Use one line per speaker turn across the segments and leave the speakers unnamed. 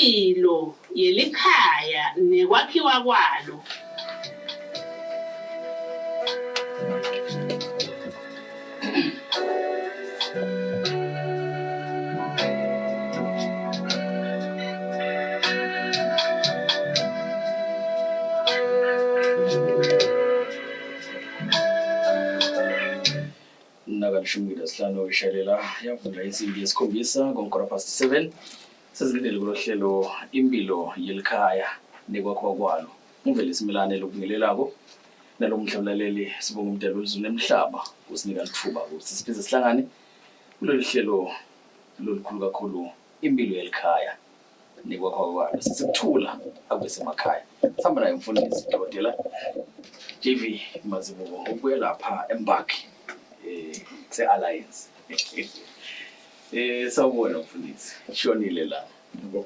Imphilo yelikhaya nekwakhiwa kwalo.
Nakalishumi lesihlanu ishalela yavula insimbi yesikhombisa ngo-quarter past 7 sezilindele kulo hlelo impilo yelikhaya nekwakhiwa kwalo. Umveli Simelane lokubingelelako nalomuhla mlaleli sibonga umdali welizulu nemhlaba kusinika litfuba kutsi siphindze sihlangane kulolu hlelo lolukhulu kakhulu impilo yelikhaya nekwakhiwa kwalo. Sithi kuthula akube semakhaya. Sihamba naye umfundisi Dokotela JV Mazibuko ubuya lapha eMbakhi eh kuse-Alliance. Eh sawubona mfundisi. Shonile la.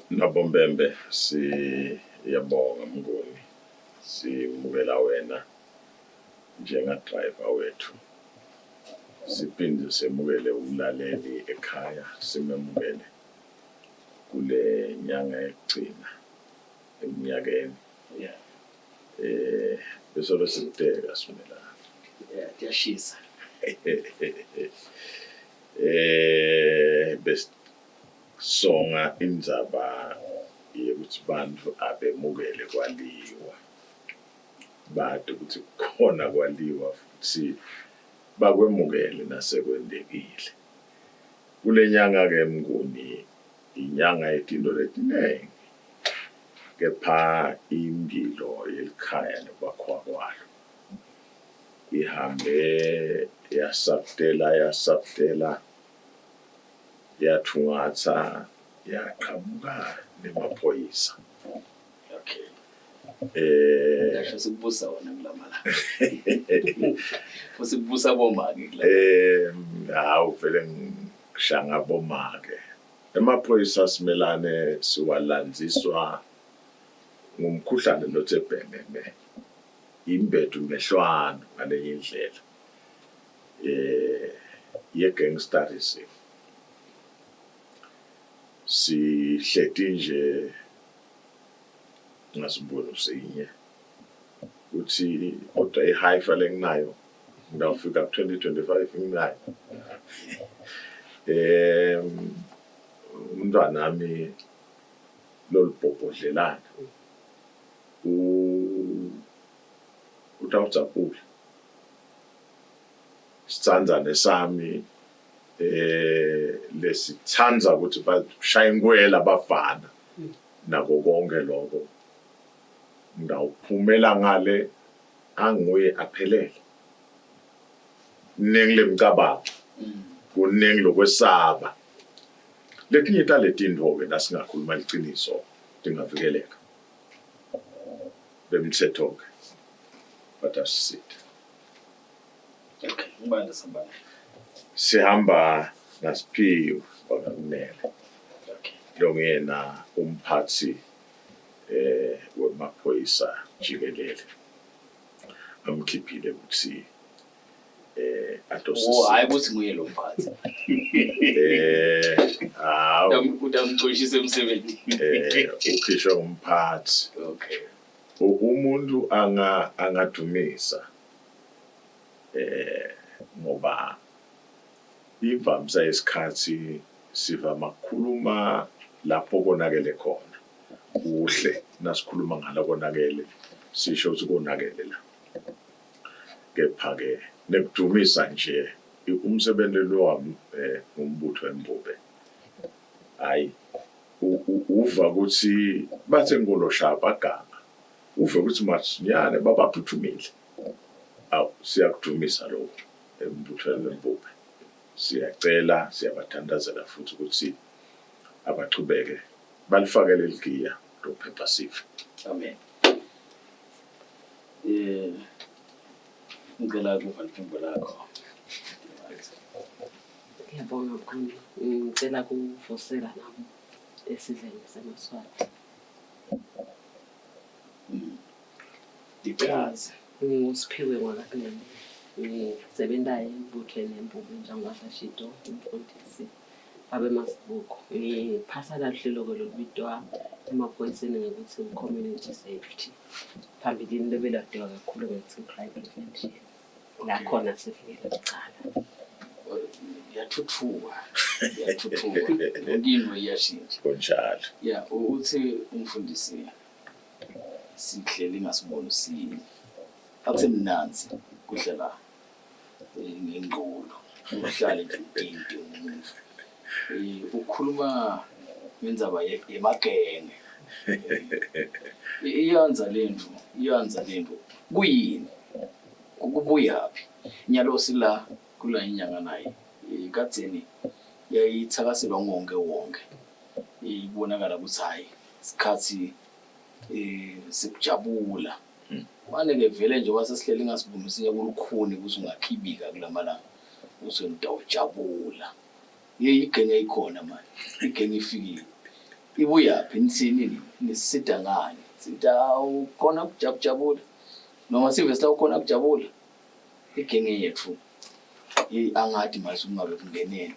Nabombembe siyabonga Mnguni simukela wena njenga driver wethu siphinde semukele umlaleli ekhaya simemukele kule nyanga yekugcina eminyakeni
Yeah.
eh besobe sikuteka simelana
Yeah, kuyashisa.
Eh besonga indzaba yekutsi bantfu abemukele kwaliwa. Bati kutsi kukhona kwaliwa futsi bakwemukele nasekwentekile. Kulenyanga-ke Mnguni inyanga yetintfo letinengi kepha imphilo yelikhaya nekwakhiwa kwalo. Ihambe yasabutela yasabutela yathungatsa yaqhamuka nemaphoyisa.
Okay.
Eh
Ngasho sikubusa wona kulamalanga. Futhi kubusa bomake kula.
Eh hawu vele ngishanga bomake. Emaphoyisa simelane siwalandziswa ngumkhuhlane lotse bhememe. Imbedu mehlwano ngalenye indlela eh ye gangsterism. Sihleti nje ngasiboni sinye ukuthi kodwa i-hyfa lenginayo ngitawufika ku-2025 nginayo. Um umntwanami lolubhobhodlelana utawudzabula sitsandzane sami eh lesitsandza ukuthi bashaye inkwela bafana nako konke lokho ngawuphumela ngale anguye aphelele kuningi lemicabango kuningi lokwesaba letinye taletintfo-ke nasingakhuluma liciniso tingavikeleka bemtsetfo-ke batasisita.
Okay, ngubani lesihamba naye?
Sihamba naSiphiwe wakaKunene.
Okay.
Longuyena umphatsi eh wemaphoyisa jikelele. Amkhiphile ukuthi eh
Oh, hayi ukuthi nguye lo mphathi.
Eh hawu
utamxoshisa emsebenzini.
Eh ukhishwe ngumphathi.
Okay.
Umuntu anga angadumisa eh ngoba imvamisa yesikhathi sivama kukhuluma lapho konakele khona kuhle nasikhuluma ngala konakele sisho ukuthi konakele la Kepha-ke nekudumisa nje umsebenzi lowami eh, ngumbutho embube hayi uva ukuthi bathe ngoloshaya baganga uve ukuthi masinyane babaphuthumile awu siyakudumisa lokho embuthweni wembube siyacela siyabathandazela futhi ukuthi abachubeke balifake leligiya lokuphepha sife
amen Eh ngicela ukuva liphimbo lakho.
Ngiyabonga mkhulu. Ngicela kuvusela nami esidleni semaSwati.
Ndichaze.
NginguSiphiwe ngwakaKunene. Ngisebenza embuthweni eMbube njengoba sashito umfundisi Babe Masibuko. Ngiphasa la luhlelo-ke lolubitwa Emaphoyiseni ngekutsi community safety. Phambilini lebelatiwa kakhulu ngekutsi crime prevention. La khona sifikele kucala.
Iyathuthuka, iyathuthuka. Yonke into iyashintsha.
Kunjalo.
Ya, uthi umfundisi sihleli ngasibona sinye. Akusemnandzi kuhlala ngengqulu uhlale nje utinte umuntu. Ukhuluma ngendzaba yemagenge. Iyandza lentfo, iyandza lentfo. Kuyini? Kubuyaphi? Nyalo sila kula inyanga naye kadzeni yayitsakaselwa nguwonkhe wonkhe. Ibonakala kutsi hhayi sikhatsi sekujabula. Mane-ke vele njengoba sesihleli ngasibunu sinye kulukhuni kutsi ungakhibika kulamalanga uthi wena utawujabula. Yeyi igenge ikhona mani, igenge ifikile. Ibuyaphi nithini nina? Nisisita ngani? Sitawukhona kujabujabula noma sive sitawukhona kujabula? Igenge yetfu yeyi angati manje kungabe kungeneni.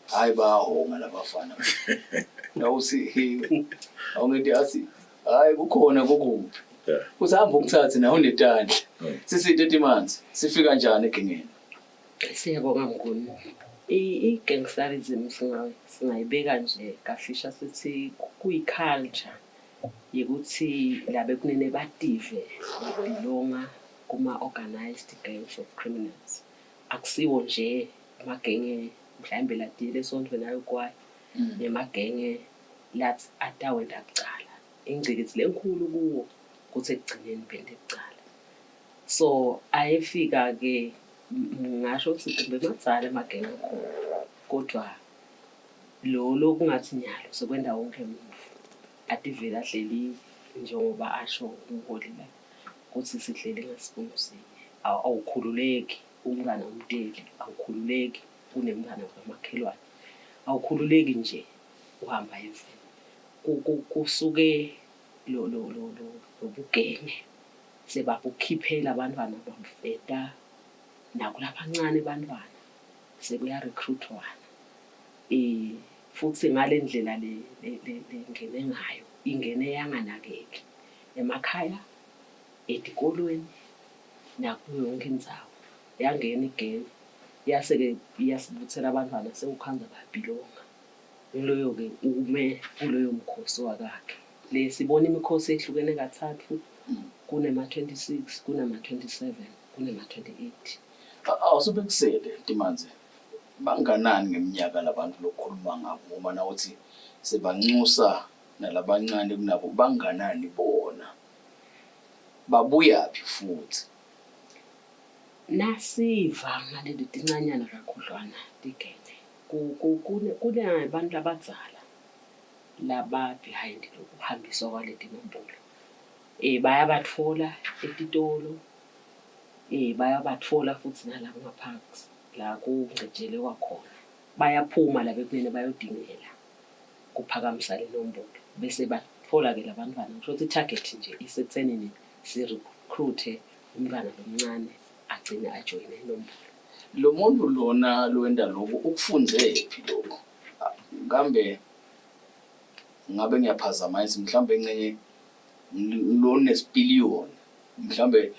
Hhayi bayahonga labafana. Awusi awungenti athi hhayi kukhona kukuphi. Uthi hamba ukuthathe nawe unetandla. Sisite Timanzi sifika njani egengeni?
Siyabonga Mnguni. I-gangsterism singayibeka nje kafisha sithi kuyi-culture yekuthi laba ekunene bative babelonga kuma-organised gangs of criminals. Akusiwo nje emagenge mhlawumbe latiyele esontfweni ayogwayi nemagenge lathi atawenta kucala. Ingcikitsi lenkhulu kuwo kutsi ekugcineni bente kucala. So ayefika-ke ngingasho ukuthi kumbe madzala emagenge akhona kodvwa lo lokungatsi nyalo sekwenta wonkhe muntfu ativele ahleli njengoba asho umholi la kutsi sihleli ngasibunu sinye. Awukhululeki umntfwana umteli, awukhululeki unemntfwana wakamakhelwane, awukhululeki nje uhamba eveni. Kusuke lobugenge sebabukhiphela bantfwana babuveta nakulabancane bantfwana sekuya-recruit-wana. Futsi ngale ndlela lengene ngayo ingene yanganakeki emakhaya, etikolweni nakuyo yonke indzawo. Yangena igenge yase-ke iyasibutsela bantfwana sewukhandza babhilonga. Nguloyo-ke ume kuloyo mkhosi wakakhe. Le sibona imikhosi ehlukene katsatfu, kunema-26, kunema-27, kunema-28.
Awusubekisele Timandze, banganani ngeminyaka labantu lokhuluma ngabo ngoba nawutsi sebancusa nalabancane kunabo banganani bona? Babuyaphi futsi?
Nasiva ngaleli tincanyana kakhudlwana tigenge kunebantu labadzala laba behind lokuhambiswa kwaleti nombolo. Bayabatfola etitolo, bayabatfola futsi nala kuma-parks la kungcejelewa khona. Bayaphuma la bekumele bayotingela kuphakamisa le nombolo bese batfola-ke labantfwana. Kusho kutsi i-target nje isekutsenini si-recruit-e umntfwana lomncane agcine ajoyine inombolo.
Lo muntu lona lowenta loku ukufundzephi lokhu? Kambe ngabe ngiyaphazama yini mhlawumbe encenye lonesipiliyoni mhlawumbe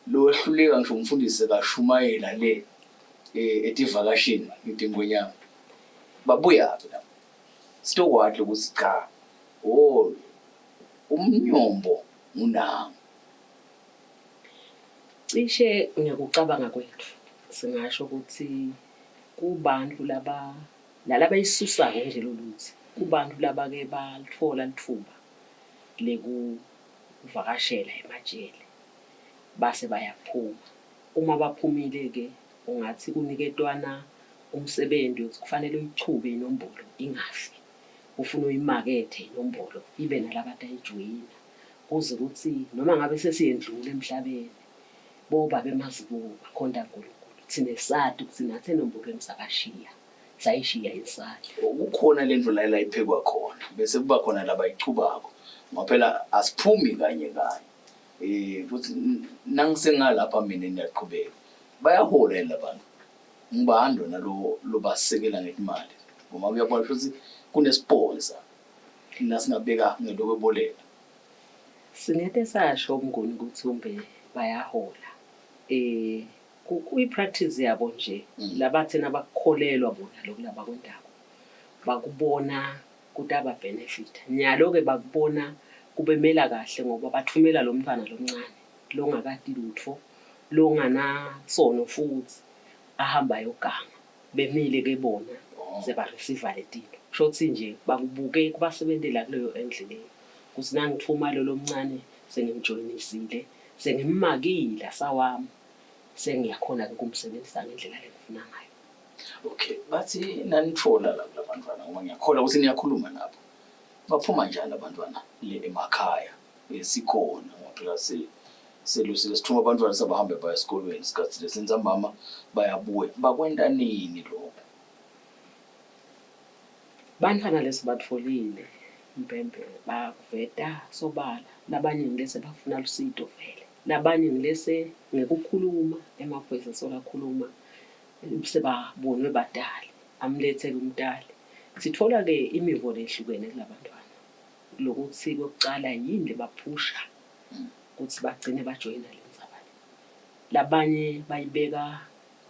lowehluleka ngisho umfundisi sekashumayela le etivakashini ngetingwenyama babuyaphi laba sitokwati ukuthi cha oh umnyombo ngunangu.
Cishe ngekucabanga kwetfu singasho kutsi kubantfu laba nalabayisusako nje lolutsi kubantfu labake balitfola litfuba lekuvakashela emajele base bayaphuma. Uma baphumile-ke ungatsi kuniketwana umsebenti wekutsi kufanele uyichube inombolo ingafi, ufuna uyimakethe inombolo ibe nalabatayijoyina kuze kutsi noma ngabe sesiyendlula emhlabeni bobabe mazibuko bakhonta Nkulunkulu tsine sati kutsi natsi enombolweni sabashiya sayishiya insali.
Kukhona lentfo la la iphekwa khona bese kuba khona labayichubako ngoba phela asiphumi kanye kanye futsi nangisengalapha mina niyaqhubeka bayahola yini labantu ngubani lona lo lobasekela ngetimali ngoba kuyabona ukuthi kune-sponsor. Nasingabeka ngelokweboleka.
Singete sasho Mnguni ukuthi kumbe bayahola. Kuyi-practice yabo nje labathena bakukholelwa bona lokhu labakwentako. Bakubona kutaba benefit. Nyalo-ke bakubona kubemela kahle ngoba bathumela lo mntwana lomncane longakati lutfo, longanasono futhi ahamba ayoganga. Bemile ke bona seba-receive letinto. Kusho nje bakubuke kubasebentela kuleyo angle leyo. Kutsi nangitfuma lo lomncane sengimjoyinisile, sengimmakile asawami, sengiyakhona-ke ukumsebenzisa ngendlela lengifuna ngayo.
Okay, bathi nanitfola la kulabantwana ngoba ngiyakholwa ukuthi niyakhuluma nabo. Baphuma njani abantwana le emakhaya sikhona ngoba phela selusile sithuma abantwana sabahambe baya esikolweni isikhathi lesentsambama bayabuya. Bakwenta nini lokho?
Bantwana lesibatfolile Mpempe baveta sobala, labanye ngilese bafuna lusito vele. Labanye ngilese ngekukhuluma emaphoyisa solakhuluma sebabonwe batali, amlethe kumtali. Sitfola-ke imivo lehlukene kulabantwana lokuthi kwekucala yini lebaphusha kutsi bagcine bajoyina le ndzaba le. Labanye bayibeka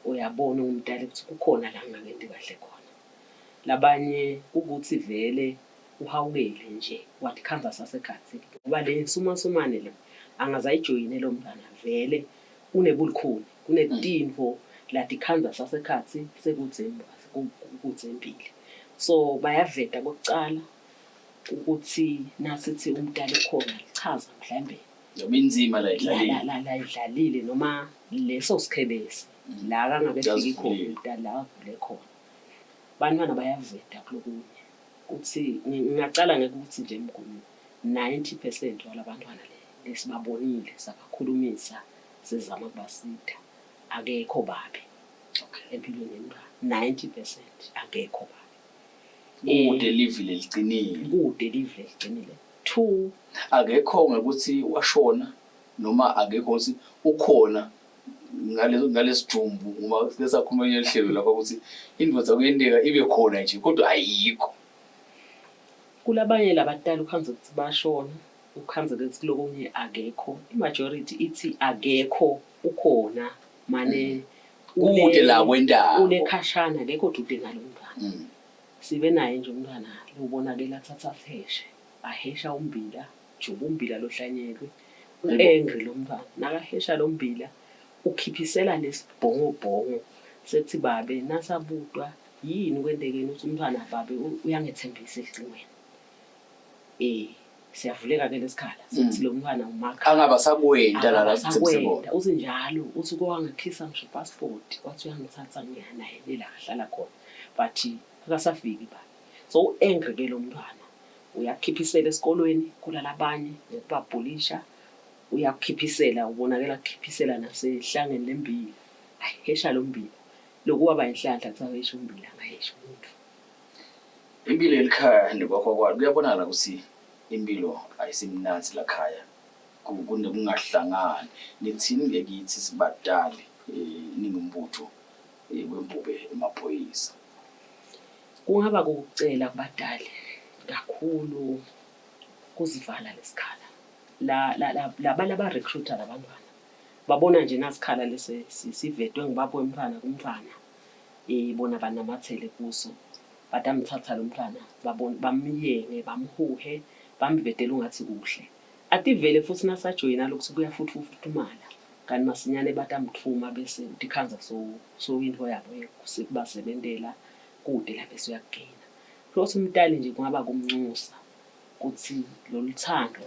uyabona ungumtali kutsi kukhona la ngingakenti kahle khona. Labanye kukuthi vele uhawukele nje watikhandza sasekhatsi ngoba le nsumansumane le angaze ayijoyine lo mntwana vele unebulikhuni kunetintfo latikhandza sasekhatsi sekudzembile. So bayaveta kokucala ukuthi nasithi umtali ukhona lichaza mhlambe
Noma inzima la idlalile.
La idlalile noma leso sikhebesi la kangakefiki khona umtali la avule khona. Bantwana bayaveta kulokunye kutsi ngingacala ngekuthi nje Mguni 90% walabantwana lesibabonile sabakhulumisa sizama kubasita akekho babe empilweni yemntwana 90% akekho babe.
Kude live leliqinile.
Kude live leliqinile. 2
akekho ngekuthi washona noma akekho ukuthi ukhona ngalesidumbu ngoba sesakhuluma ngehlelo lapha ukuthi indvodza kuyenteka ibe khona nje kodwa ayikho.
Kulabanye labatali ukhandze ukuthi bashona, ukhandze ukuthi kulokunye akekho. I-majority ithi akekho ukhona mane
kude la kwendaba.
Ulekhashana akekho dude nalo mntwana. Sibe naye nje umntwana lobonakele athatha aheshe, ahesha umbila, juba umbila lohlanyelwe. U-angry lo mntwana, nakahesha lo mbila ukhiphisela lesibhongobhongo sethi babe nasabutwa yini kwentekeni uthi umntwana babe uyangethembisa elicingweni. Siyavuleka ke lesikhala sethi lo mntwana umakha.
Angaba sakwenta la la sithembise
khona. Uthi njalo uthi kowangikhisa ngisho passport wathi uyangithatha ngiya naye lela ahlala khona but akasafiki ba. So u-angry ke lo mntwana uyakhiphisela esikolweni kulalabanye ngokubabhulisha, uyakhiphisela ubonakala kukhiphisela nasehlangeni lembila ahesha lo mbila loku waba inhlanhla kuthiwa ahesha umbila angaheshi umuntu.
Impilo yelikhaya nekwakho kwalo kuyabonakala ukuthi impilo ayisimnandzi lakhaya kunekungahlangani. Nithini-ke kithi sibatali ningumbutho wembube emaphoyisa?
Kungaba kukucela kubadali kakhulu kuzivala lesikhala. La laba laba-recruit-a labantwana babona nje nasikhala lesi sivetwe ngubaba wemntwana kumntwana bona banamathele kuso batamthatha lo mntwana bamyenge bamhuhe bamvedele ungathi kuhle. Ativele futhi nasajoyina lokhu kuyafuthumala kanti masinyane batamthuma bese utikhandza sowuyintfo yabo sekubasebentela kude la bese uyakugcina. Futhi umtali nje kungaba kumnxusa kutsi loluthando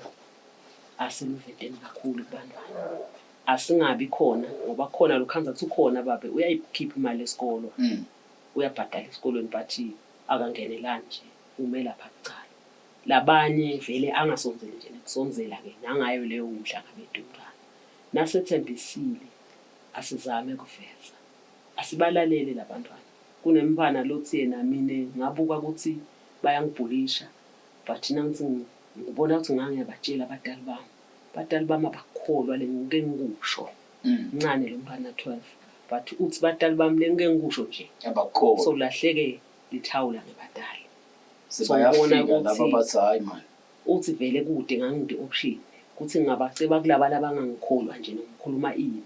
asiluveteni kakhulu kubantwana. Asingabi khona ngoba khona lokhandza kutsi ukhona babe uyayikhipha imali yesikolo. Uyabhadala esikolweni but akangenelani nje ume lapha kucala. Labanye vele angasondzeli nje nekusondzela ke nangayo leyo umhlangabeti umntwana. Nasetsembisile asizame kuveza. Asibalalele labantwana. Kunemntfwana lotsi yena mine ngabuka kutsi bayangibhulisha but nangitsi ngibona kutsi ngangiyabatjela batali bami. Batali bami abakukholwa lengike ngikusho. Mncane lo mntwana 12 but uthi batali bami lengike ngikusho nje.
Abakukholwa.
So lahleke lithawula ngebatali. Sewubona
Sebayafika laba
ukuthi
bathi hayi mani.
uthi vele kude ngangide option kuthi ngingabaceba kulaba labangangikholwa nje nokukhuluma ini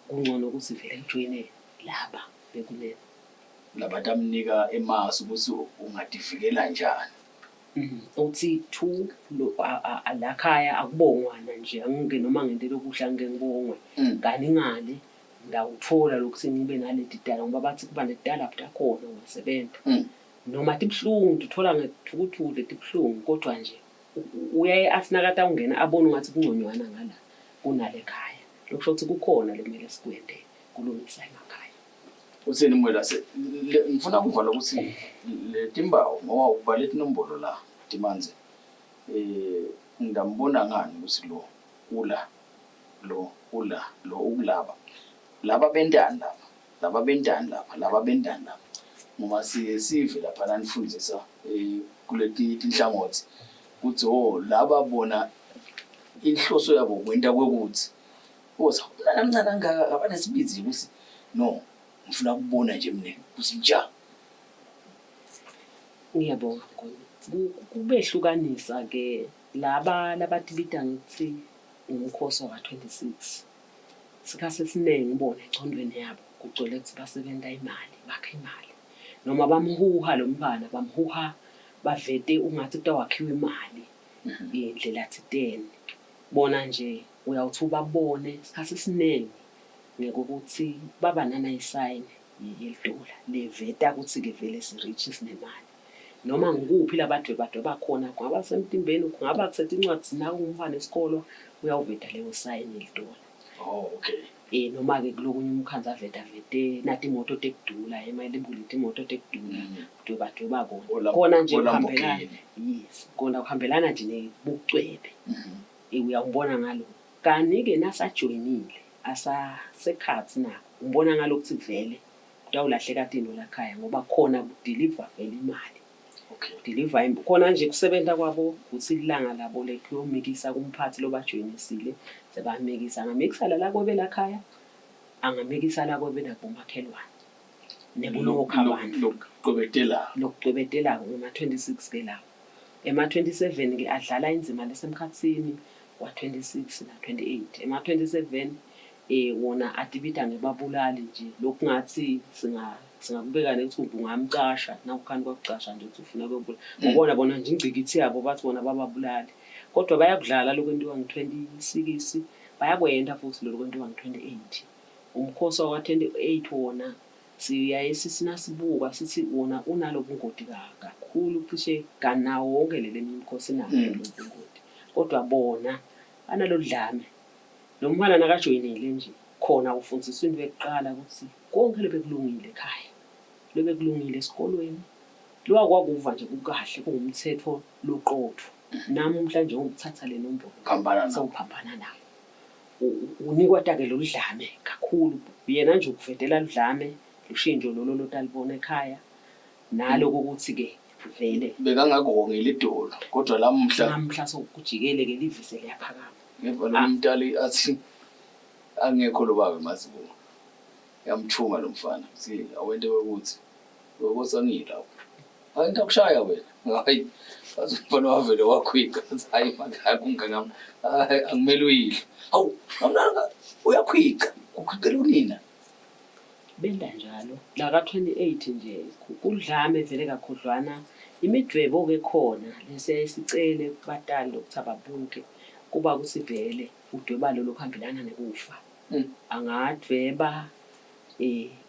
kungcono ukuthi vele ngijoyine laba bekunene.
Labatamnika emasu ukuthi ungadivikela njani.
Uthi two lo la khaya akubongwana nje angike noma ngentela okuhle angike ngibongwe. Kani ngale ngawuthola lokuthi ngibe naleti tala ngoba bathi kuba netala takhona ungasebenza. Noma tibuhlungu uthola ngethukuthule tibuhlungu kodwa nje uyaye athi nakade awungena abone ungathi kungconywana ngala kunale khaya. Lokusho ukuthi kukhona lekumele sikwente kulungisa emakhaya.
Uthini Mwelase? Ngifuna kuva lokuthi le timbawu ngoba ubale tinombolo la Timanze. Ngingambona ngani ukuthi lo ula lo ula lo ukulaba. Laba bentani laba? Laba bentani lapha? Laba bentani lapha? Ngoba siye sive lapha nanifundisa kuletinye tinhlangothi kuthi oh laba bona inhloso yabo kwenta kwekuthi Woza umntana mncane kangaka abanesibindi ukuthi no ngifuna ukubona nje mina ukuthi nja.
Ngiyabonga Mnguni. Kubehlukanisa ke laba labatibita ngekuthi ngumkhosi waka-26. Sikhathi esiningi ubone engcondweni yabo kugcwele ukuthi basebenta imali, bakha imali. Noma bamhuha lo mntwana, bamhuha bavete ungathi kutawakhiwa imali indlela thiteni. Bona nje uyawuthi ubabone isikhathi esiningi ngekukuthi baba nanayisayini yelidola leveta ukuthi-ke vele si-rich sinemali. Noma ngikuphi labadwebadweba khona, kungaba semtimbeni, kungaba kusetincwadzini nakuwumfana esikolwa, uyawuveta leyo sayini yelidola.
Oh, okay.
Noma-ke kulokunye umkhandlu aveta vete nati imoto tekudula, emalibuli timoto tekudula, dwebadweba kona. Kona nje kuhambelana, yes, kona kuhambelana nje nebucwebe. Uyawubona ngaloko. Kani-ke nasajoyinile, asasekhatsi nako, umbona ngalokuthi vele kutawulahleka tintfo lakhaya ngoba khona kudiliva vele imali.
Okay.
Deliver khona nje kusebenta kwabo kutsi ilanga labo lekuyomikisa kumphathi lobajoyinisile sebamikisa. Angamikisa la lakwebe lakhaya, angamikisa lakwebe nakubomakhelwane. Nekunokha abantu.
Lokucwebetelako.
Lokucwebetelako ngema-26 ke lawo. Ema-27 ke adlala indzima lesemkhatsini wa-26 na-28. Ema-27 wona atibita ngebabulali nje lokungatsi singakubeka nekuthi ungamcasha nawukhani kwakucasha nje ukuthi ufuna kuyobulala. Ngobona bona nje ingcikithi yabo bathi bona bababulali. Kodwa bayakudlala lokwentiwa ngu-26 bayakwenta futhi lokwentiwa ngu-28. Umkhosi waka-28 wona siyaye sithi nasibuka sithi wona unalobungoti kakhulu cishe kanawo wonke le leminye imikhosi inawo lobungoti. Kodwa bona banalodlame. Lo mfana nakajoyinile nje khona ufundziswa into yokuqala ukuthi konke lobekulungile ekhaya, lobekulungile esikolweni, lowakwakuva nje kukahle kungumthetho loqotho. Namuhla nje ukuthatha le nombolo
Phambana nawo.
sewuphambana nawo. Unikwa take loludlame kakhulu. Yena nje ukuvedela ludlame lushintsho lolo lotalibona ekhaya naloko ukuthi-ke vele
Bekangakuhongela idolo kodwa lamuhla
namhla sokujikele-ke livise liyaphakama.
Ngeva lo mntali athi angekho lo baba emazibuko. Yamthunga lo mfana kuthi awente ukuthi wekotsa ngilapho. Hayi ngiyakushaya wena. Hayi wathi umfana wavele wakhwica athi hayi manje kungangami. Hayi angimele uyihlo. Hawu ngamnaka uyakhwica kukhwicela unina.
Benta njalo. La ka-28 nje kudlame vele kakhudlwana imidvwebo-ke khona lesiyaye sicele kubatali ukuthi ababuke kuba ukuthi vele udweba lolo kuhambelana nekufa. Angadvweba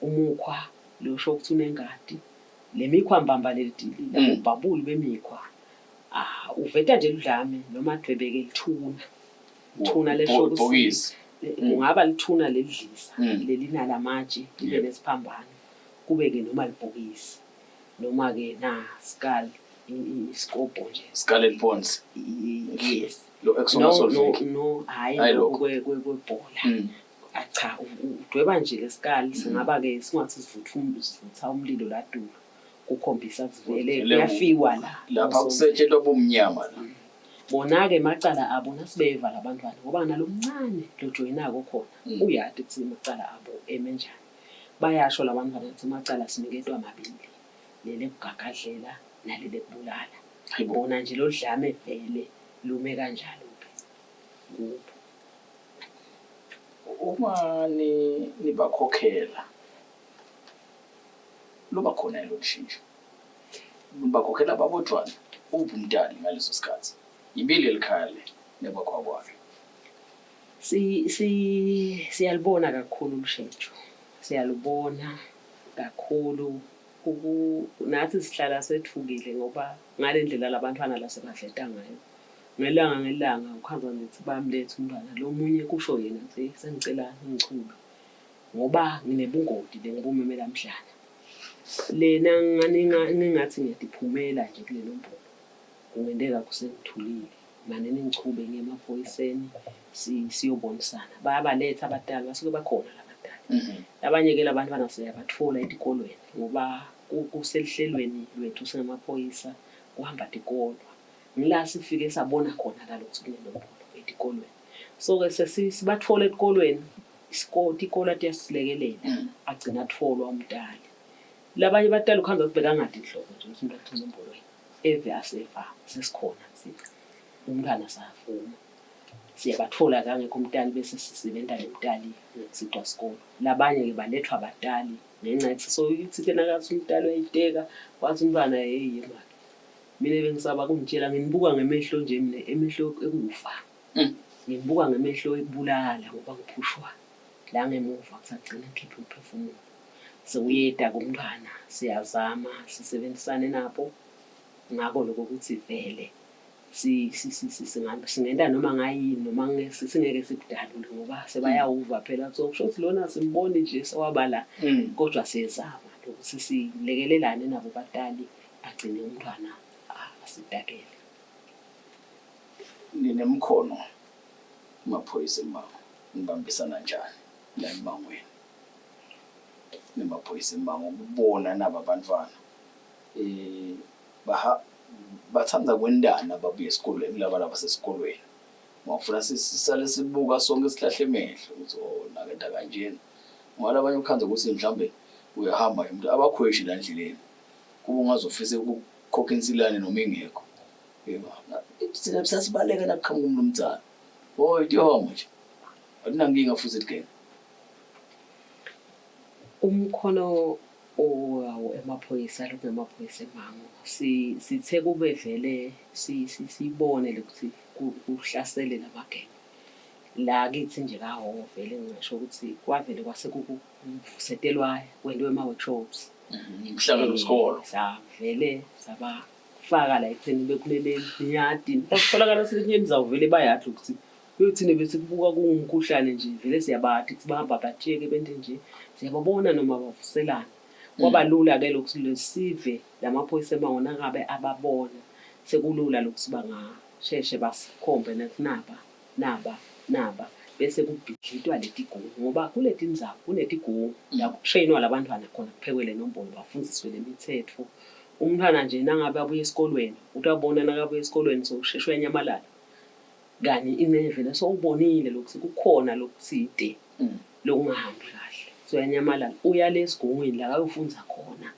umukhwa losho ukuthi unengadi. Le mikhwa mbamba leli ubhabhulu bemikhwa. Uveta nje ludlame noma adwebeke lithuna. Ithuna lesho ukuthi
Ibhokisi.
Kungaba lithuna lelidlisa lelinalamatshe libe nesiphambano kube-ke noma libhokisi noma-ke na skull isikobho nje.
Skull and bones.
Yes.
Lo
No, no,
exomasolvik.
no, hhayi
Hhayi
lokhu
lokho.
kwebhola. Cha, udweba nje lesikali singaba-ke singathi sivutha umlilo ladulu kukhombisa ukuthi vele
Vele
kuyafiwa la.
Lapha kusetshentwa bumnyama la.
Bona-ke emacala abo nasibeva labantwana ngoba nalo mncane lojoyinako khona uyati ukuthi emacala abo eme njani. Bayasho labantwana ukuthi emacala siniketwa mabili, lelekugagadlela naleli kubulala. Bona nje loludlame vele lume kanjalo-ke kubo.
Uma nibakhokhela luba khona yini lolushintsho? Nibakhokhela babodvwana uphi umtali ngaleso sikhathi? Yimphilo yelikhaya le nekwakhiwa kwalo.
Si si siyalubona kakhulu ulushintsho. Siyalubona kakhulu nathi sihlala sethukile ngoba ngale ndlela labantwana lasebaveta ngayo. Ngelanga ngelanga ukhandza ngithi bayamletha umntwana lo munye kusho yena nje sengicela ningichube ngoba nginebungoti bengibumemela mhlana. Lena ngingathi ngiyatiphumela nje kule nombolo kungenteka kusengithulile mane ningichube ngiye emaphoyiseni siyobonisana. Bayabaletha abatali basuke bakhona labatali. Labanye-ke labantwana siyabatfola etikolweni ngoba kuseluhlelweni lwethu singamaphoyisa kuhamba tikolwa. Ngila sifike sabona khona nalokuthi kunenombolo etikolweni. So-ke sesibatfola etikolweni, tikolwa tiyasilekelela agcine atfolwa umtali. Labanye batali ukhandza kutsi bekangati nhlobo nje kutsi umntwana inombolo yini. Eve aseva sesikhona thina, umntwana savuma. Siyabatfola-ke angekho umtali bese sisebenta nemtali ngekusitwa sikolo. Labanye-ke balethwa batali ngenca yekutsi soyitsi-ke nakatsi umtali uyayiteka, watsi umntwana hheyi yemake. Mina bengisaba kunitshela nginibuka ngemehlo nje mina emehlo ekufa. Nginibuka ngemehlo ekubulala ngoba ngiphushwa la ngemuva kusagcina ngikhiphe umphefumulo. Sewuyeta kumntfwana siyazama sisebenzisane nabo ngako lokho ukuthi vele singenta noma ngayini noma singeke sikudalule ngoba sebayawuva phela so kusho ukuthi lona simboni nje sewaba la kodwa siyezama lokuthi silekelelane nabo batali agcine umntfwana asitakele.
Ninemkhono maphoyisa emmango nibambisana njani la emmangweni nemaphoyisa emmango kubona naba bantfwana eh baha batsandza kwentana babuye esikolweni kulaba labasesikolweni ngifuna sisale sibuka sonke sihlahle emehlo ukuthi oh nakenta kanjena ngoba labanye ukhandze ukuthi mhlawumbe uyahamba nje umuntu abakhweshi la endleleni kuba ungazofisa ukukhokha insilane noma ingekho. Yebo. Thina sasibaleka nakuqhamuka umuntu omdala. Oh itihongo nje. Akunankinga futhi ligenge.
Umkhono owawo emaphoyisa lokungemaphoyisa emango sithe kube vele siyibone lokuthi kuhlasele lamagenge la kithi nje kaHhohho vele ngingasho ukuthi kwavele kwase kuvusetelwa kwentiwe ama-workshops.
Umhlangano wesikolo.
Savele sabafaka la ekutheni bekulele niyadi kwakutholakala selinye nizawuvele bayadla ukuthi kuyothina besikubuka kungumkhuhlane nje vele siyabadi ukuthi bahamba batsheke bente nje siyababona noma bavuselana. Kwaba lula-ke lokhu lesive lamaphoyisa emango nangabe ababona sekulula lokuthi bangasheshe basikhombe nathi naba naba naba bese kubhidlitwa letigungu ngoba kuletindzawo kunetigungu la kutrainwa labantwana khona kuphekwe le nombolo bafundziswe le mitsetfo. Umntfwana nje nangabe abuya esikolweni utawubona nakabuya esikolweni sewusheshe uyanyamalala kani incenye vele sowubonile lokuthi kukhona lokutsite lokungahambi kahle soyanyamalala uya le esigungwini la kayofundza khona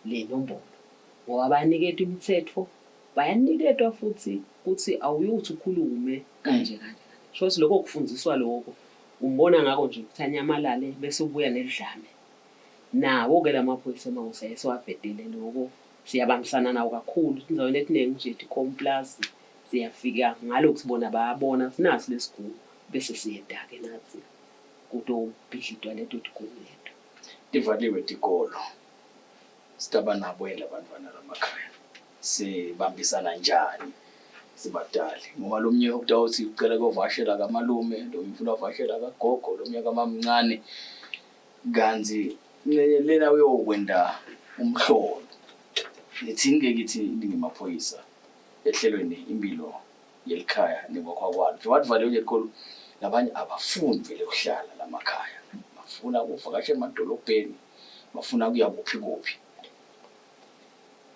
le nombolo ngoba bayaniketwa imitsetfo bayaniketwa futhi kutsi awuyuthi ukhulume kanje kanje kanje sho ukuthi lokho kufundziswa lokho umbona ngako nje ukuthi anyamalale bese ubuya neludlame nawo-ke la maphoyisa emango siyaye siwavedele loko siyabambisana nawo kakhulu etindaweni etiningi nje tikomplazi siyafika ngalokuthi bona bayabona sinasi lesigungu bese siyeda-ke nathi kutobhidlitwa leto tigungu leto.
Tivaliwe tikolo sitaba nabo yini labantwana lamakhaya sibambisana njani sibatali ngoba lomnye utawuthi ucela kuyovakashela kamalume lo ufuna uvakashela kagogo lomnye kamamncane kantsi lena uyokwenta umhlolo nithini-ke kithi ningemaphoyisa ehlelweni impilo yelikhaya nekwakhiwa kwalo njengoba kuvaliwe nje likhulu labanye abafuni vele kuhlala lamakhaya bafuna kuvakasha emadolobheni bafuna kuya kuphi kuphi.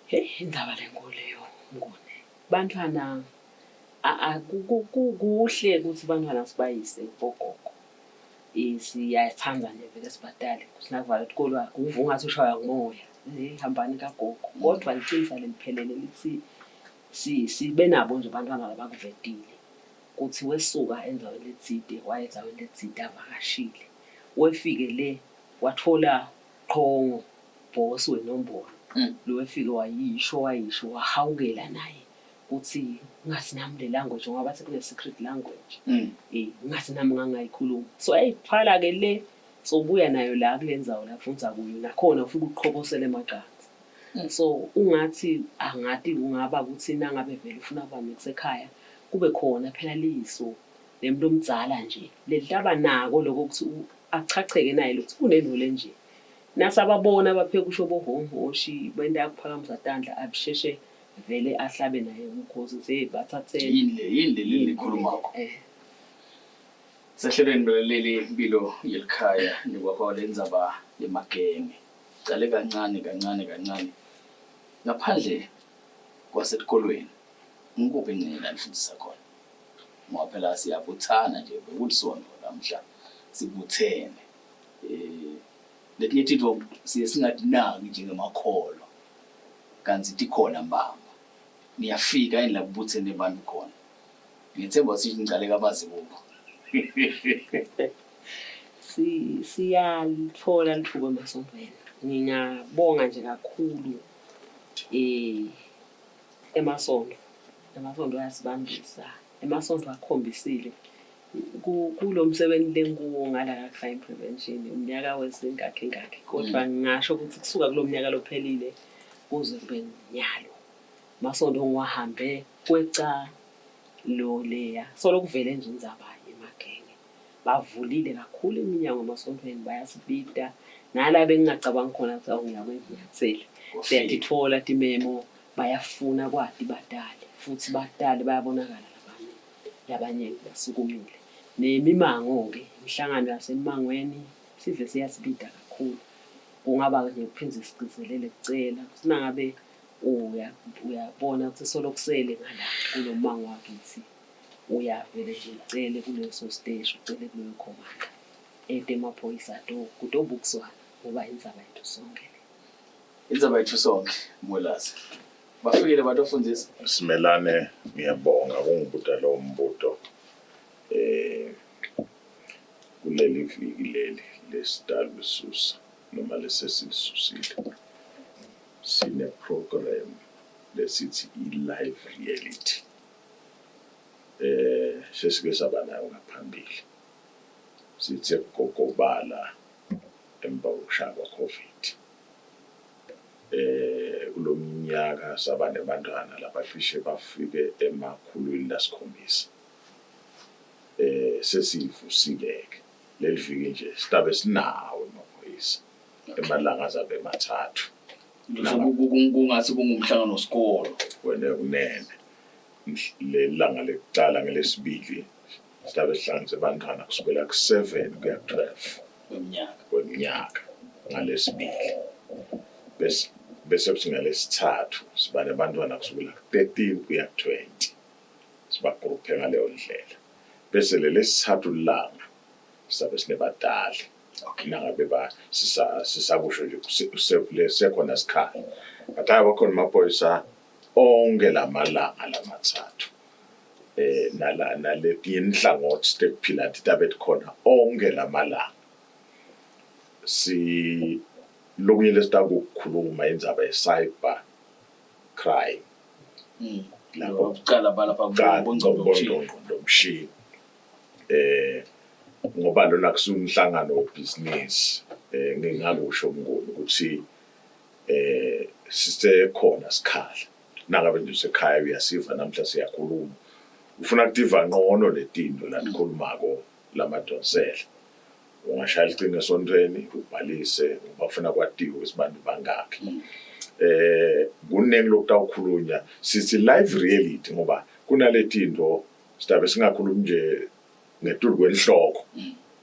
Heyi indzaba lenkulu leyo Mnguni. Bantfwana kuhle kutsi bantfwana sibayise kubogogo. Siyatsandza nje vele sibatali kutsi nakuvalwa tikolwa uva ungatsi ushaywa ngumoya. Hey hambani kagogo. Kodwa liqinisa leliphelele lithi sibe nabo nje abantwana labakuvetile kuthi wesuka endaweni letsite waya endaweni letsite avakashile. Wefike le wathola qhongo boss wenombolo. Lo wefike wayisho wayisho wahawukela naye kuthi ngathi nami le language ngoba bathi kune secret language. Eh ngathi nami ngangayikhuluma. So ayithwala ke le sobuya nayo la kule ndzawo la fundza kuyo nakhona ufike uqhobosele emaqansi. So ungathi angati kungaba ukuthi nangabe vele ufuna kuba nekusekhaya kube khona phela liso lemuntu omdzala nje lelihlaba nako lokho ukuthi achacheke naye lokuthi kunento lenje. Nasababona bapheka usho bohhonhoshi benta kuphakamisa tandla abusheshe vele ahlabe naye umkhosi ukuthi hey bathatheni.
Yini le yini le lenikhulumako?
Eh.
Sehlelweni mlaleli impilo yelikhaya nikwakho lendzaba yemagenge. Cale kancane kancane kancane. Ngaphandle kwasetikolweni ngikuphi ingcenye la nifundisa khona? Ngoba phela siyabuthana nje bekulisonto lamhla sibuthene. Eh letinye tintfo siye singatinaki njengemakholwa kantsi tikhona mbamba. Niyafika yini la kubuthene bantfu khona? Ngiyethemba ukuthi ngicale kabazibuko.
Si siyalithola lithuba emasontweni. Ngingabonga nje kakhulu eh emasonto. Emasonto ayasibambisa. Emasonto akhombisile kulo msebenzi lengikuwo ngala ka-crime prevention umnyaka wezingakhi ngakhi kodwa ngingasho ukuthi kusuka kulo mnyaka lophelile kuze kube nyalo masonto ngiwahambe kweca lo leya solo kuvele nje indzaba yemagenge bavulile kakhulu iminyango emasontweni bayasibida nala bengingacabangi khona ukuthi awu ngiyakwenyathela siyatitfola timemo bayafuna kwati batali futhi batali bayabonakala labanye labanye basukumile nemimango-ke imihlangano yasemangweni sive siyasibida kakhulu kungaba nje kuphindze sigcizelele kucela ukuthi nangabe uyabona ukuthi solo kusele ngala kulo mango wakithi uyavele nje ucele kuleso siteshi ucele kuleyo commander ete emaphoyisa to kutobukiswana ngoba indzaba yethu sonke le.
Indzaba yethu sonke Mwelase. Bafikile batofundisa.
Simelane ngiyabonga kungibuta lowo mbuto eh kuleli viki leli lesitalisusa noma lesesilisusile sine program lesithi i-live reality eh sesike saba nayo ngaphambili sithe kugogobala emva kokushaya kwa-COVID eh kulomnyaka saba nebantwana labacishe bafike emakhulwini lasikhombisa eh sesivusile-ke leli viki nje sitabe sinawo emaphoyisa emalanga azabe emathathu.
Kungathi kungumhlangano wesikolo.
Wena kunene leli langa lekucala ngelesibili silabe sihlanganise bantwana kusukela ku-7 kuya ku-12
kweminyaka
kweminyaka ngalesibili bese bese kuthi ngalesithathu siba nebantwana kusukela ku-13 kuya ku-20 sibagruphe ngaleyo ndlela bese lelesithathu langa sizabe sinebatali
Okay.
Nangabe ba sisa sisakusho nje sekhona sikhala. But hayi wakhona amaphoyisa onke lamalanga lamathathu. Eh nala naletinye inhlangothi tekuphila titabe tikhona onke lamalanga. Si lokunye lesitakukhuluma indzaba ye cyber crime.
Lapho kuqala balapha
kubongqondo mshini. Eh ngoba lona kusuwumhlangano webhizinisi eh ngingakusho mnguni ukuthi eh sisekhona sikhala nangabe nje usekhaya uyasiva namhla siyakhuluma ufuna kutiva ngcono letinto latikhulumako lamadonsela ungashaya licingo esontweni ubhalise ngoba ufuna kwatiwe ukuthi bantu bangakhi eh kuningi lokutawukhulunywa sithi live reality ngoba kunaletinto sidabe singakhulumi nje ngetulu kwenhloko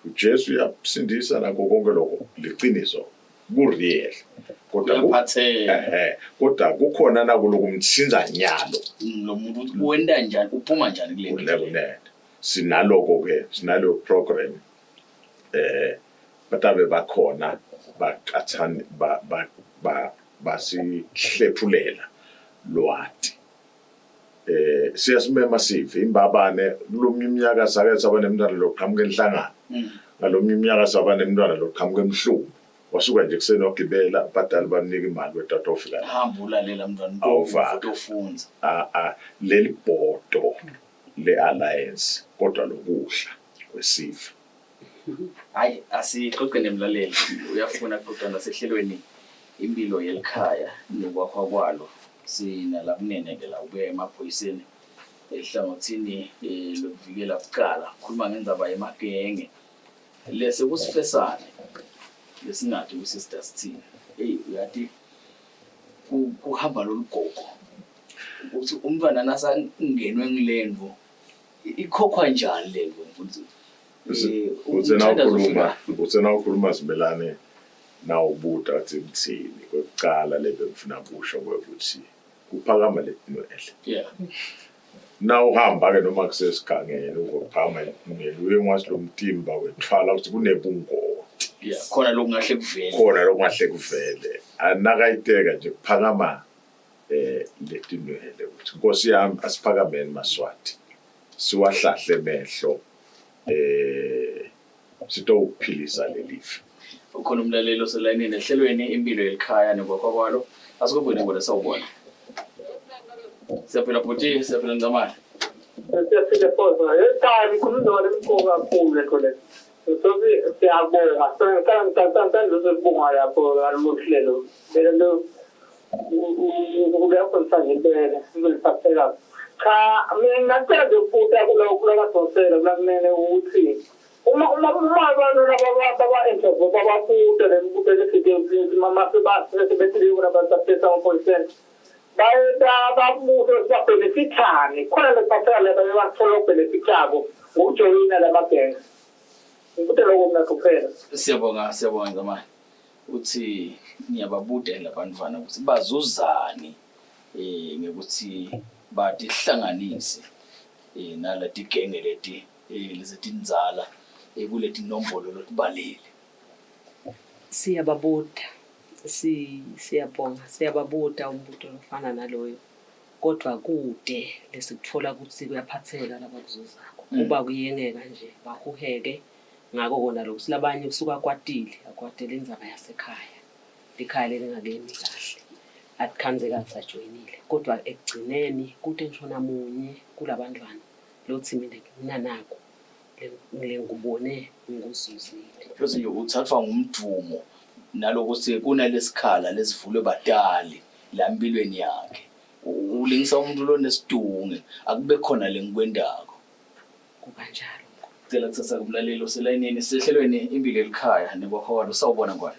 uJesu uyasindisa nakho konke lokho liqiniso ku-real kodwa
Uyaphatheka.
ehe kodwa kukhona nakulokumthinza nyalo
Lo muntu uthi wenda njani uphuma njani kule
kunene kunene sinaloko ke sinaleyo program eh batabe bakhona baqathani ba ba ba Basihlephulela lwati. Eh siyasimema sive imbabane kulomnye iminyaka sake saba nemntwana loqhamuka enhlangano. Ngalomnye iminyaka saba nemntwana loqhamuka emhlumbi. Wasuka nje kuseni wagibela abadali bamnika imali wetata wafika la.
Hamba ulalela mntwana
Awuvaka.
utofundza.
A a leli bhodo le alliance kodwa lokudla kwesive.
Hayi asixoxe nemlaleli uyafuna kuxoxa nasehlelweni impilo yelikhaya nokwakhwa kwalo sinala kunene ke la ubuya emaphoyiseni ehlangothini lokuvikela kuqala khuluma ngendzaba yemagenge lese kusifesane lesingadi kusister sithini eyi uyati kuhamba lolu gogo ukuthi umntwana nasangenwe ngilendvo ikhokhwa njani lento mfundisi
Uthe nawukhuluma uthe nawukhuluma Simelane nawubuta kutsi ngithini kwekucala lebengifuna kusho kwekuthi kuphakama letinwele.
Yeah.
Nawuhamba ke noma kusesigangeni uve kuphakama letinwele uye ngwazi lo mtimba wethwala ukuthi kunebungoti.
Yeah, khona lokungahle kuvele.
Khona lokungahle kuvele. Anakayiteka nje kuphakama eh letinwele ukuthi Nkosi yami asiphakameni maSwati siwahlahle emehlo eh sitowuphilisa lelive.
Ukhona umlaleli oselayinini ehlelweni impilo yelikhaya nekwakha kwalo. Asikubone ngibona sawubona. Siyaphila bhuti, siyaphila Ncamane.
Siyaphila Phosa. Cha ngikhuluma nalo kakhulu lento le. Sothi siyabonga. Sicela ukubonga lapho ngalolu hlelo. Vele lo kuyafundisa nje impela, ngiliphatheka. Cha, mina ngingacela nje ukubuta kulo kulabadonsela kulakumele ukuthi uma uma uma abantu laba baba-interview bababuta le mibuto lefike mama sebethile bona basaphetha amaphoyiseni babuze ukuthi babhenefithani khona lekuphatheka leba bebathola okubhenefithako ngokujoyina la magenge. Ngikute lokho mina kuphela.
Siyabonga, siyabonga Ncamane. Uthi niyababuta yini labantwana ukuthi bazuzani eh ngekuthi batihlanganise eh nalatigenge leti eh lesetindzala eh kuletinombolo lotibalile.
Siyababuta. Si siyabonga siyababuta umbuto lofana naloyo. Kodwa kude lesikutfola kutsi kuyaphatseka labakuzuzako. Kuba kuyengeka nje bahuheke ngako kona loku. Labanye usuke akwatile, akwatele indzaba yasekhaya. Likhaya lelingakemi kahle. Atikhandze asajoyinile. Kodwa ekugcineni kute ngisho namunye kulabantfwana lotsi mine nginanaku lengikubone ngikuzuzile.
Futhi nje uthathwa ngumdumo nalokuthi kunalesikhala lesivulwe batali la empilweni yakhe. Ulingisa umuntu lonesidunge akube khona lengikwendako.
Kukanjalo.
Cela kuthatha kumlaleli oselayinini sisehlelweni impilo elikhaya nekwakho sawubona ngwane.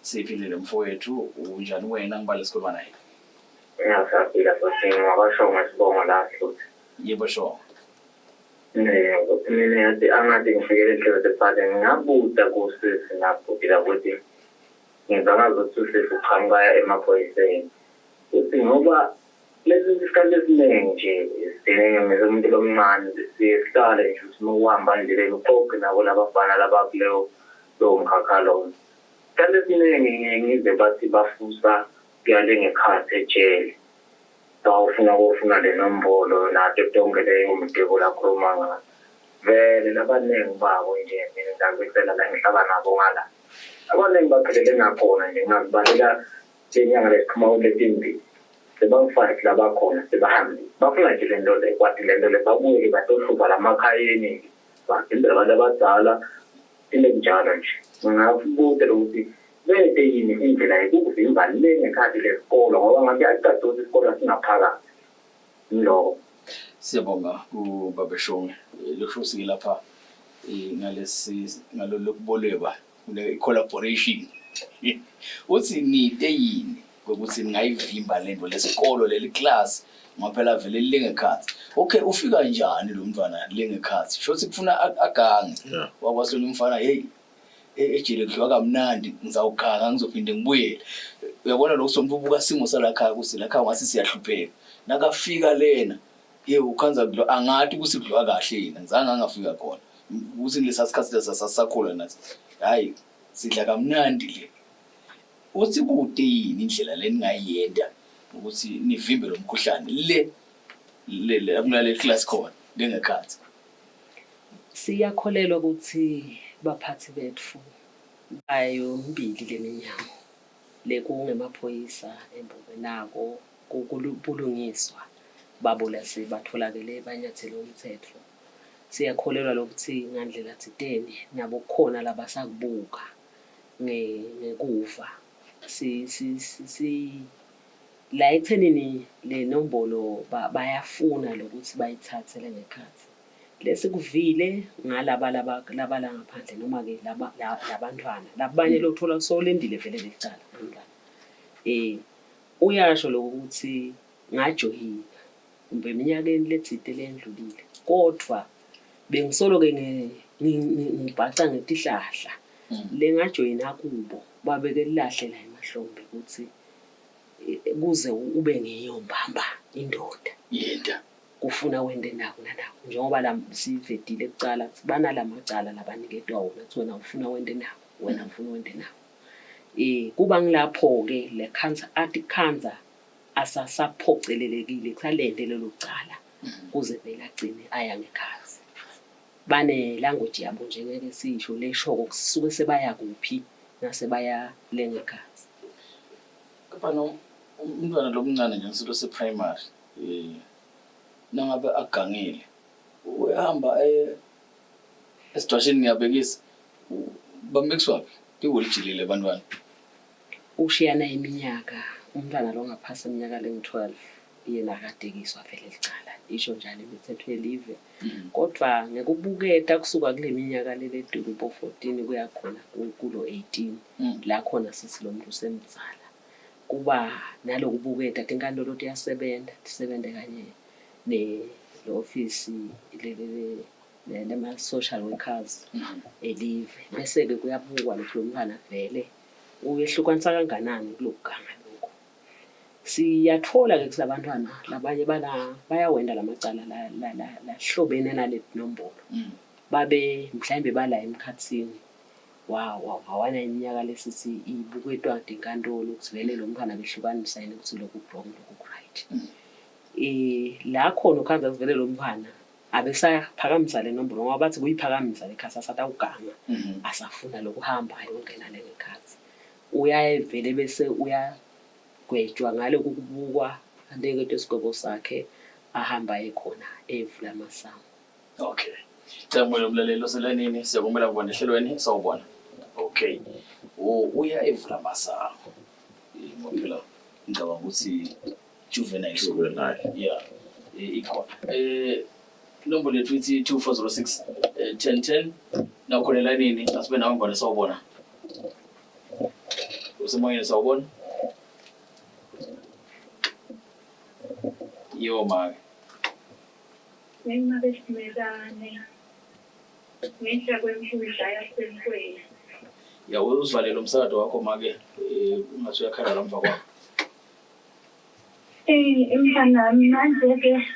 Siphilile mfowethu unjani wena ngibale sikhuluma naye.
Ngiyaphila futhi ngingabasho ngesibongo la futhi.
Yebo sho.
Mina yathi angathi ngifikele ehlelo sephathe ngingabuta kusisi nabhuti ukuthi ngizangazi ukuthi usisi uqhamuka emaphoyiseni. Uthi ngoba lesi isikhathi esiningi nje sidinge umuntu lomncane siye sihlale nje ukuthi uma uhamba endleleni uxoxe nabo labafana labakuleyo lowo mkhakha lowo. Isikhathi esiningi ngiye ngize bathi bafusa kuyale ngekhathi ejele. Bawufuna kofuna le nombolo nato tonke leyo mdwebo lakhuluma ngayo. Vele labaningi babo nje mina ngiyakutshela la ngihlala nabo ngala. Abaningi baphelele ngakhona nje ngazibalela lenyanga lesiphuma kuletimbili. Sebangifake labakhona sebahambile. Bafuna nje le nto le kwati le nto le babuye-ke batohlupha lamakhayeni bavimbela abantu abadala into enjalo nje. Ngingabuta lokuthi bete yini indlela yokuvimba le ngekhathi lesikolo ngoba ngabe kuyacaca ukuthi isikolo singaphakathi. Ngiloko.
Siyabonga kubaba Shongwe. Lokusho sike lapha ngalesi ngalolu kubolekwa kune collaboration. Uthi nide yini ukuthi ningayivimba lento lesikolo leli class ngoba phela vele lingekhathi. Okay ufika njani lo mntwana lingekhathi? Shothi kufuna agange.
Yeah.
Wakwasona umfana hey ejele kudliwa kamnandi ngizawuganga ngizophinde ngibuyele. Uyabona lokho somuntu ubuka simo salakhaya ukuthi lakhaya ngathi siyahlupheka. Nakafika lena ye ukhanza kudliwa angathi ukuthi kudliwa kahle yena ngizange angafika khona. Ukuthi kulesa sikhathi lesa sasakhula nathi. Hayi sidla kamnandi le. Uthi kude yini indlela leningayenta ukuthi nivimbe lo mkhuhlane le le le kulale class khona lengekhatsi?
Siyakholelwa ukuthi baphathi bethu bayo mibili leminyango lekungemaphoyisa embobe nako kubulungiswa babo lase batholakele banyathele umthetho. Siyakholelwa lokuthi ngandlela thiteni nabo kukhona labasakubuka ngekuva. Si si si la ekuthenini le nombolo bayafuna lokuthi bayithathe lengekhatsi. Lesikuvile ngalaba laba laba la ngaphandle noma-ke laba labantwana labanye lothola sewulendile vele lelicala umntwana. Uyasho lokho ukuthi ngajoyina kumbe eminyakeni letsite leyendlulile kodvwa bengisolo-ke ngibhaca ngetihlahla lengajoyina kubo babeke lilahle la emahlombe kutsi kuze ube ngiyo mbamba indoda.
Yenta.
Kufuna wente naku nanaku njengoba la sivetile kucala kutsi banalamacala labaniketwa wona kutsi wena ufuna wente naku wena ufuna wente naku. Kuba ngilapho-ke le khandza atikhandza asasaphocelelekile kusalente lelo cala kuze vele agcine aya ngekhatsi. Bane language yabo nje ngeke siyisho leshoko kusuke sebaya kuphi nasebaya le ngekhatsi.
Kepha no umntwana lomncane nje ngisilo se-primary nangabe agangile uyahamba esidwashini ngiyabekisa bamikiswaphi tiwulijilile bantwana.
Ushiyana iminyaka umntwana longaphasi eminyaka lengu-12 yena akatekiswa vele licala isho njalo imithetho yelive kodvwa ngekubuketa kusuka kule minyaka leletulu bo-14 kuya khona kulo 18 la khona sithi lo muntu usemdzala kuba nalokubuketa tinkantolo tiyasebenta tisebente kanye ne-ofisi lema-social workers elive bese-ke kuyabukwa lokhu lo mntwana vele uyehlukanisa kanganani kulokuganga lokhu. Siyatfola-ke kutsi labantwana labanye bala bayawenta lamacala lahlobene nale tinombolo babe mhlawumbe bala emkhatsini wawana iminyaka lesithi ibuketwa tinkantolo kutsi vele lo mntwana behlukanisa yini kutsi lokhu ku-wrong lokhu ku-right. La khona ukhandza kutsi vele lo mntwana abesaphakamisa le nombolo ngoba bathi kuyiphakamisa le khasi asatawuganga asafuna lokuhamba ayongena le ngekhatsi. Uyaye vele bese uyagwetshwa ngaloku kubukwa aniketwe isigwebo sakhe ahambe aye khona evula amasango.
Okay. Cela umlaleli oselayinini siyakumela kubona ehlelweni sawubona. Okay. Oh uya evula amasango. Ngoba phela ngicabanga ukuthi juvenile.
Juvenile.
Yeah. Ikhona. Inombolo yethu ithi 2406 1010. Nakhona elayinini asibe nawe ngibone sawubona. Usemoyeni sawubona. Yebo make.
Ngenxa besimelane ngenhla kwemfundla yaseNkweni.
Ya uzivalele umsakazo wakho make ungathi uyakhala la mva kwakho.
Mntanami manje-ke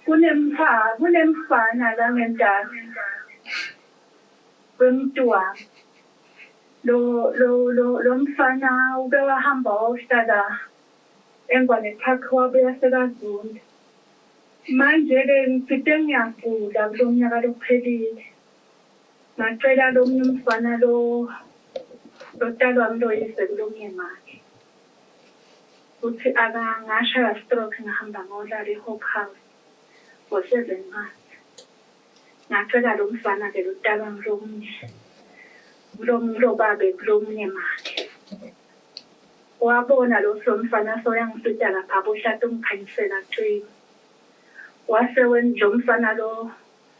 kunemfana la ngentasi kwemuntu wami. Lo lo lo lo mfana uke wahamba wayohlala eNgwane Park wabuya sekazunda. Manje-ke ngitsite ngiyagula kulo mnyaka lophelile. Ngacela lomunye umfana lo lotalwa ngiloyise kulomnye make kutsi akangashaya stroke ngahamba ngayolala e-Hope House for 7 months. Ngacela lo mfana-ke lotalwa ngulomunye ngulobabe kulomunye make. Wabona lo lo mfana soyangisita lapha bohlata ungikhanyisela cima. Wase lo mfana lo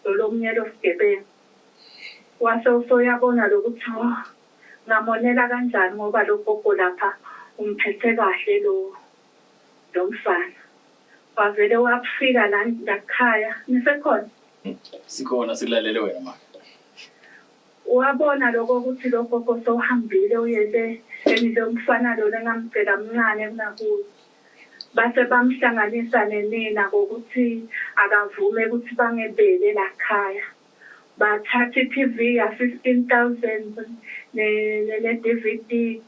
lolomunye losigebengu. Wase usoyabona lokuthi oh ngamonela kanjani ngoba lo gogo lapha umphethe kahle lo lo mfana. Wavele wafika la lakhaya. Nisekhona?
Sikhona sikulalele wena ma.
Wabona lokho ukuthi lo gogo sewuhambile uyele and lo mfana lona engamcela mncane kunakuye. Base bamhlanganisa nenina ngokuthi akavume ukuthi bangebele lakhaya. Bathatha i-TV ya 15,000 ne ne DVD.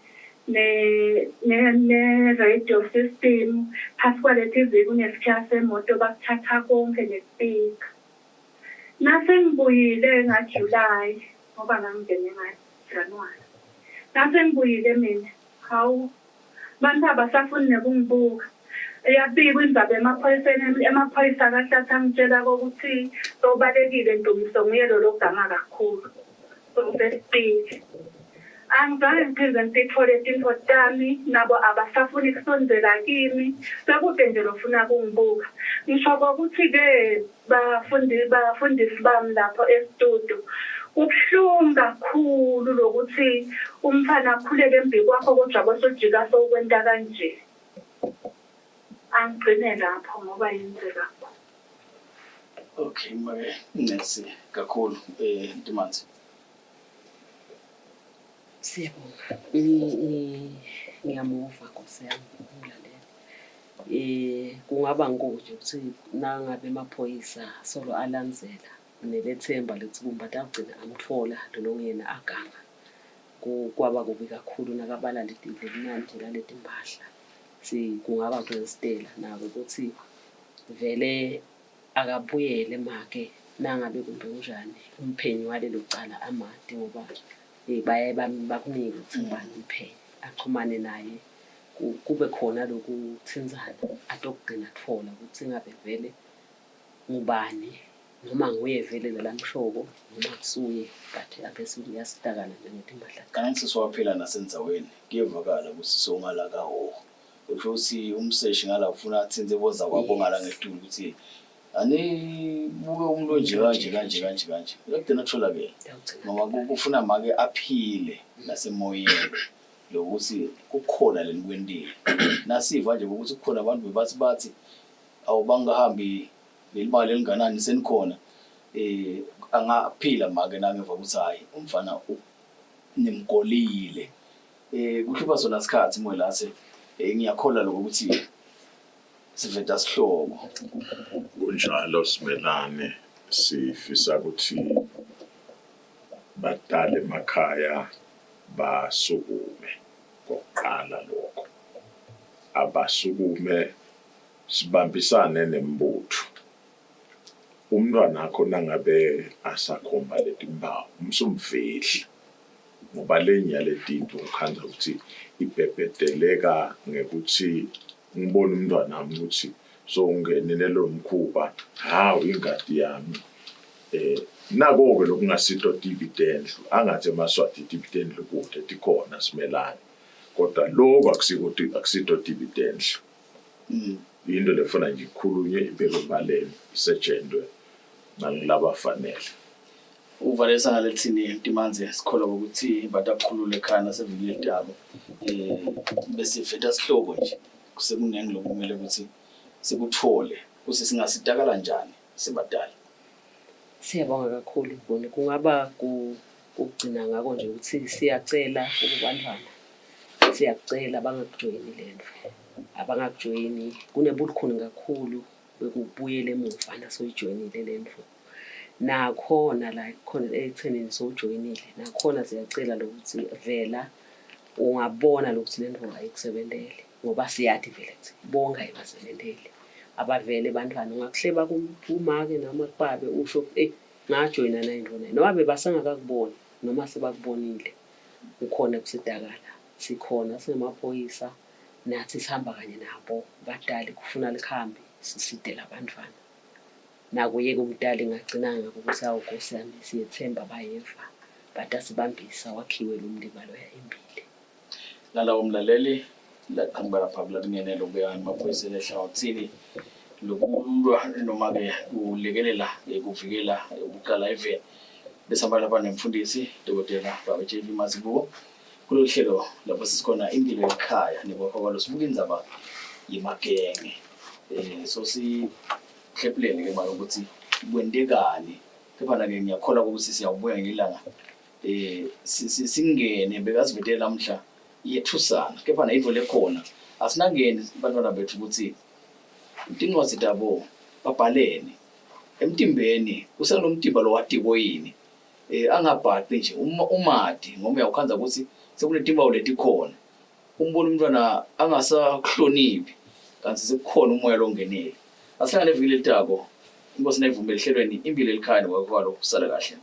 Ne-radio system, phasi kwale-T_V kunesikhiya semoto bakuthatha konke nespeaker. Nasengibuyile nga-July ngoba ngangingene nga-January. Nasengibuyile mina, hawu bantu abasafuni nekungibuka. Yabikwa indzaba emaphoyiseni, emaphoyisa akahlathi angitshela kokuthi sewubalekile Ndumiso nguye lo loganga kakhulu. Sewusesipili. Angizange ngiphindze ngititfole tintfo tami, nabo abasafuni kusondzela kimi, sekute nje lofuna kungibuka. Ngisho kwekutsi-ke bafundi bafundisi bami lapho estudio, kubuhlungu kakhulu lokutsi umntfwana akhuleke embikwakho kodvwa kwesojika sewukwenta kanje. Angigcine lapho ngoba yindze kakhulu.
Okay, make ncesi kakhulu Ntimanzi.
Siyabonga. Ngiyamuva Nkosi yami umlaleli. Kungaba nje ukuthi nangabe emaphoyisa solo alandzela nelethemba lekutsi kumbe atawugcina amtfola lolo nguyena aganga. Kwaba kubi kakhulu nakabala leti lelinani nje laletimpahla. Kungaba kunesitela nako ukuthi vele akabuyele make nangabe kumbe kunjani umphenyi walelo cala amati ngoba baye bakunike ukuthi ngubani umphenyi achumane naye kube khona lokuthintsana atokugcina atfola ukuthi ngabe vele ngubani noma nguye vele lolamshoko noma kusuye but abese uyasitakala nje ngetimpahla.
Kanti sesiwaphila nasendzaweni kuyevakala kutsi sewungala kaHhohho. Usho kutsi umseshi ngala ufuna atsintse bozakwabo ngala ngetulu kutsi anibuke umuntu onje kanje kanje kanje kanje. Uyagcina kutholakele. Ngoba kufuna make aphile nasemoyeni lokuthi kukhona lenikwentile. Nasiva nje ukuthi kukhona abantu bebathi bathi awubangahambi lelibanga lelinganani senikhona eh angaphila make nangeva ukuthi hayi umfana nimgolile. Eh kuhlupha sona sikhathi Mwelase. Eh ngiyakholwa lokho ukuthi siveta sihloko.
Kunjalo Simelane, sifisa ukuthi badala emakhaya basukume kokuqala lokho. Abasukume sibambisane nembutho. Umntwanakho nangabe asakhomba letimpawu umsumfihla. Ngoba lenye yaletinto ngikhandza kutsi ibhebheteleka ngekutsi ngibone umntfwanami kutsi sowungenile lomkhuba, hawu ingati yami. Eh nako-ke lokungasito tibi tendlu, angatsi emaSwati tibi tendlu kute tikhona Simelane, kodwa loku akusiko akusito tibi tendlu. Yinto lefuna nje ikhulunywe ibekwe ebaleni isetjentwe nangulabafanele.
Uvalelisa ngaletsini Mtimandze sikholwa ukuthi batakukhulula ekhaya nasevikini elitako um besiveta sihloko nje kusekuningi lokumele ukuthi sikutfole kutsi singasitakala njani sibadali.
Siyabonga kakhulu Mboni. Kungaba kugcina ngako nje ukuthi siyacela kubantwana, siyakucela bangakujoyini lento, abangakujoyini. Kunebulukhuni kakhulu bekubuyela emuva nasoyijoyinile lento. Nakhona la khona ekuthenini sowujoyinile, nakhona siyacela lokuthi vela ungabona lokuthi le nto ayikusebenteli ngoba siyati vele kuthi bonke ayibasebenteli. Abavele bantwana ungakuhleba kumake noma kubabe usho eyi ngajoyina nayi intfo nayi noma bebasengakakuboni noma sebakubonile ukhona kusitakala. Sikhona singemaphoyisa nathi sihamba kanye nabo batali kufuna likhambi sisite labantfwana. Nakuye-ke umtali ngagcina ngako ukuthi awu Nkosi yami siyethemba bayeva batasibambisa wakhiwe lo mliba loya embili.
Nalawo mlaleli laqhamuka lapha kulakungenela ukuya emaphoyiseni ehlangothini lokulwa noma-ke kulekelela kuvikela ukuqala eveni. Besihamba lapha nemfundisi Dokotela Baba JB Mazibuko kulolu hlelo lapho sisikhona impilo yekhaya nekwakha kwalo sibuka indzaba yemagenge. So sihlephulele ke manje ukuthi kwentekani kepha-ke ngiyakholwa ukuthi siyawubuya ngelanga singene bekasivetele namuhla iyethusana kepha nayintfo lekhona asinangeni bantwana bethu ukuthi tincwadzi tabo babhaleni emtimbeni kusenomtimba lowatiko yini angabhaqi nje umati ngoba uyawukhandza ukuthi sekunetimpawu letikhona. Umbona umntwana angasakuhloniphi kanti sekukhona umoya longenile. Asihlangane eviki lelitako. Inkosi nayivumela ehlelweni impilo elikhaya nekwakwalo. Sala kahle.